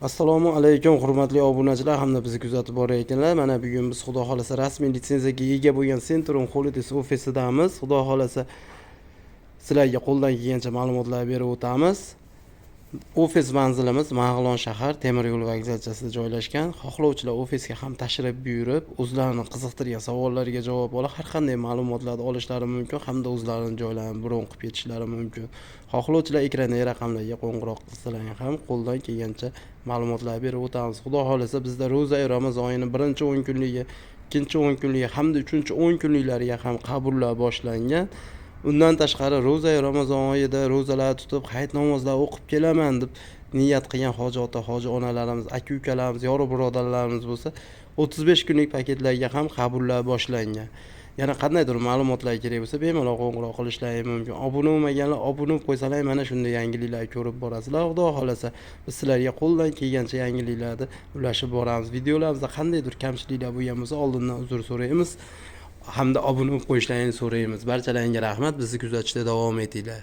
Assalomu alaykum, hurmatli obunachilar hamda bizni kuzatib borayotganlar. Mana bugun biz, xudo xohlasa, rasmiy litsenziyaga ega bo'lgan Centrum Holidays ofisidamiz. Xudo xohlasa, sizlarga qo'ldan kelgancha ma'lumotlar berib o'tamiz. Ofis manzilimiz Marg'ilon shahar, temir yo'l vokzalchasida joylashgan. Xohlovchilar ofisga ham tashrif buyurib, o'zlarini qiziqtirgan savollarga javob olib, har qanday ma'lumotlarni olishlari mumkin hamda o'zlarini joylarini bron qilib ketishlari mumkin. Xohlovchilar ekrandagi raqamlarga qo'ng'iroq qilsalar ham qo'ldan kelgancha ma'lumotlar berib o'tamiz. Xudo xohlasa, bizda ro'za, Ramazon oyini birinchi 10 kunligi, ikkinchi 10 kunligi hamda uchinchi 10 kunliklariga ham qabullar boshlangan. Undan tashqari, ro'za, Ramazon oyida ro'zalar tutib, hayit namozlar o'qib kelaman deb niyat qilgan hoji ota, hoji onalarimiz, aka ukalarimiz, yoru birodarlarimiz bo'lsa, 35 kunlik paketlarga ham qabullar boshlangan. Yana qandaydir ma'lumotlar kerak bo'lsa, bemalol qo'ng'iroq qilishlari mumkin. Obuna bo'lmaganlar obuna bo'lib qo'ysalar, mana shunday yangiliklarni ko'rib borasizlar. Xudo xohlasa, biz sizlarga qo'ldan kelgancha yangiliklarni ulashib boramiz. Videolarimizda qandaydir kamchiliklar bo'lgan bo'lsa, oldindan uzr so'raymiz hamda obuna bo'lib qo'yishlaringni so'raymiz. Barchalaringga rahmat, bizni kuzatishda davom etinglar.